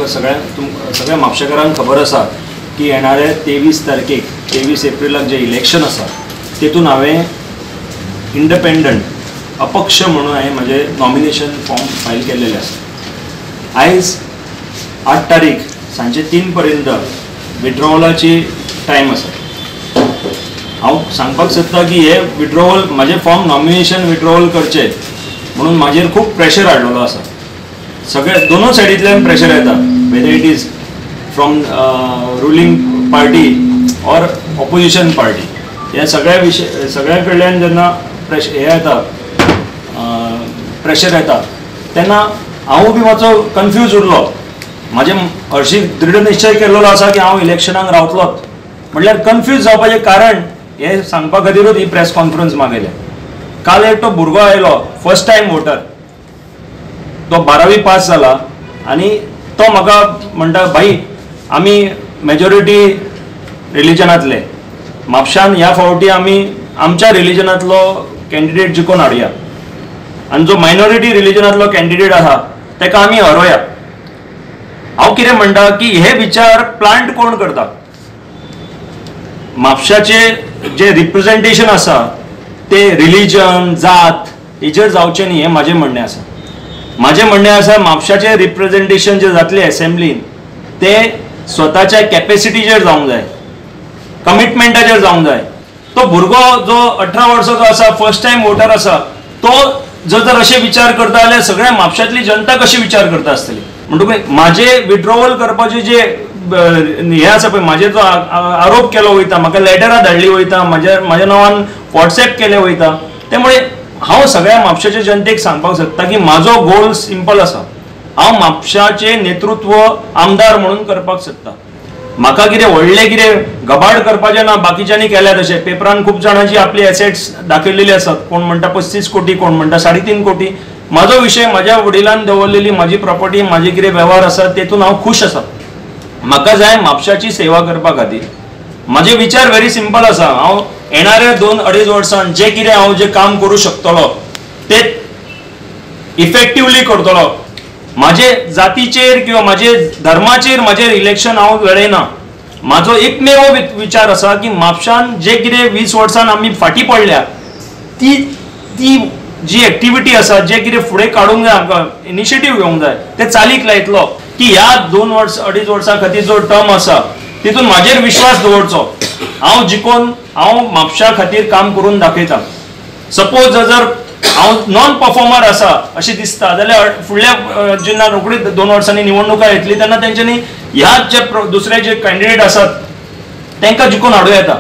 सगळ्या म्हापशेकारांक खबर आसा की येणाऱ्या 23 तारखेक 23 एप्रिलाक जे इलेक्शन आसा तेतून हांवें इंडिपेंडंट अपक्ष म्हणून हांवें म्हजें नॉमिनेशन फॉर्म फायल केल्लेलें आसा. आयज 8 तारीख सांजे 3 पर्यंत विड्रॉवलाची टायम आसा. हांव सांगपाक सोदता की हे विड्रॉवल म्हाजें फॉर्म नॉमिनेशन विड्रॉवल करचें म्हणून म्हाजेर खूब प्रेशर हाडलेलो आसा. सगळे दोनूय सायडींतल्यान प्रेशर येता, whether it is from ruling party or opposition party. ह्या सगळ्या विशय सगळ्या कडल्यान जेन्ना हे येता प्रेशर येता तेन्ना हांवूय बी मातसो कन्फ्यूज उरलो. म्हाजे हरशीं दृढ निश्चय केल्लो आसा की हांव इलेक्शनाक रावतलोच, म्हटल्यार कन्फ्यूज जावपाचें कारण हें सांगपा खातीरूच ही प्रेस कॉन्फरन्स मागयल्या. काल एकटो भुरगो आयलो, फर्स्ट टायम वोटर, तो 12वी पास जाला आनी तो म्हाका म्हणटा, भाई आमी मेजॉरिटी रिलिजनांतले, म्हापशान ह्या फावटी आमी आमच्या रिलिजनांतलो कॅन्डिडेट जिखोवन हाडया आनी जो मायनॉरिटी रिलिजनांतलो कॅन्डिडेट आसा ताका आमी हरोया. हांव कितें म्हणटा की हे विचार प्लांट कोण करता? म्हापशाचे जे रिप्रेझेंटेशन आसा ते रिलिजन जात हेजेर जावचें न्ही, हें म्हाजें म्हणणें आसा. म्हाजें म्हणणें आसा म्हापशाचें रिप्रेझेंटेशन जें जातलें एसेंब्लीन तें स्वताच्या कॅपेसिटीचेर जावंक जाय, कमिटमेंटाचेर जावंक जाय. तो भुरगो जो 18 वर्साचो आसा, फर्स्ट टायम वोटर आसा, तो जर तर अशे विचार करता जाल्यार सगळ्या म्हापशांतली जनता कशी विचार करता आसतली? म्हणटकूच म्हाजें विड्रॉवल करपाचें जे हें आसा पळय, म्हाजेर जो आरोप केलो वयता, म्हाका लेटरां धाडली वयता, म्हाज्या नांवान वॉट्सएप केले वयता, त्यामुळे हांव सगळ्या म्हापशाच्या जनतेक सांगपाक सोदता की म्हाजो गोल सिंपल आसा. हांव म्हापशाचें नेतृत्व आमदार म्हणून करपाक सोदता. म्हाका कितें व्हडलें कितें गबाड करपाचें ना, बाकीच्यांनी केल्या तशें. पेपरान खूब जाणांची आपली एसेट्स दाखयलेली आसात, कोण म्हणटा 35 कोटी, कोण म्हणटा 3.5 कोटी. म्हाजो विशय म्हाज्या वडिलान दवरलेली म्हाजी प्रॉपर्टी, म्हाजे कितें वेव्हार आसा तेतून हांव खूश आसा. म्हाका जाय म्हापशाची सेवा करपा खातीर. म्हाजे विचार व्हेरी सिंपल आसा. हांव येणाऱ्या 2-2.5 वर्सां जे कितें हांव जे काम करूं शकतलो ते इफेक्टिवली करतलो. म्हाजे जातीचेर किंवा म्हाजे धर्माचेर म्हाजेर इलेक्शन हांव लडयना. म्हाजो एकमेव विचार आसा की म्हापशान जे कितें 20 वर्सान आमी फाटीं पडल्या ती ती जी एक्टिविटी आसा, जे कितें फुडें काडूंक जाय, आमकां इनिशिएटीव घेवंक जाय, ते चालीक लायतलो की ह्या 2-2.5 वर्सां खातीर जो टर्म आसा तितून म्हाजेर विश्वास दवरचो. हांव जिखोवन हांव म्हापशा खातीर काम करून दाखयता. सपोज जर हांव नॉन परफॉर्मर आसा अशें दिसता जाल्यार फुडल्या जेन्ना रोखडीच 2 वर्सांनी निवडणुका येतली तेन्ना तेंच्यांनी ह्या जे दुसरे जे कॅन्डिडेट आसात तांकां जिखोवन हाडूं येता.